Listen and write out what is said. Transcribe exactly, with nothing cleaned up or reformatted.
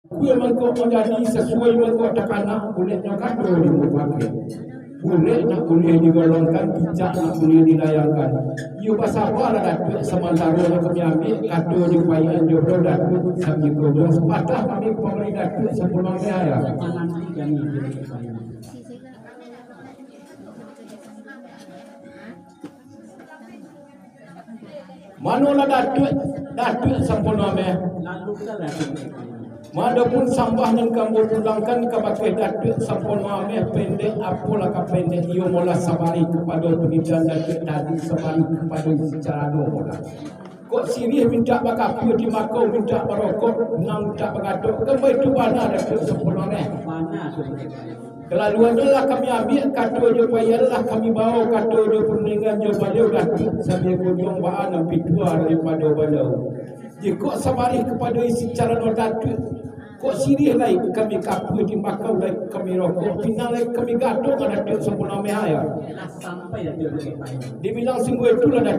Kue mangkok manjadi sasuai mangkok takana, buleknyo kato dimupakai. Bulek nak buliah digolongkan, picak nak buliah dilayangkan. Iyo basabalah Datuak, samantaro nak kami ambiak, kato jo paian jo bro Datuak, sambil goyang sapatah kami pamari Datuak Sampono Ameh. Manolah Datuak, Datuak Sampono Ameh? Adopun sambah nan ka ambo tulangkan kabake Datuak Sampono Ameh, pendek apolah ka pendek, iyo molah sabarih kapado panitahan Datuak tadi, sabarih kapado isi carano molah. Kok siriah mintak bakapia, timbakau mintak barokok, pinang mintak bagatok, kan baitu bana Datuak Sampono Ameh? Bana tu. Kalaluannyo lah kami ambiak, kato jo paian lah kami bawo, kato jo parundingan jo Baliau Datuak, sabia kunjuang baa nan pitua daripado Baliau. Jikok sabarih kapado isi carano Datuak, kok siriah lai kami kapia, timbakau lai kami rokok, pinang lai kami gadok, Datuak Sampono Ameh, yo. Dibilang sungguah itulah Datuak.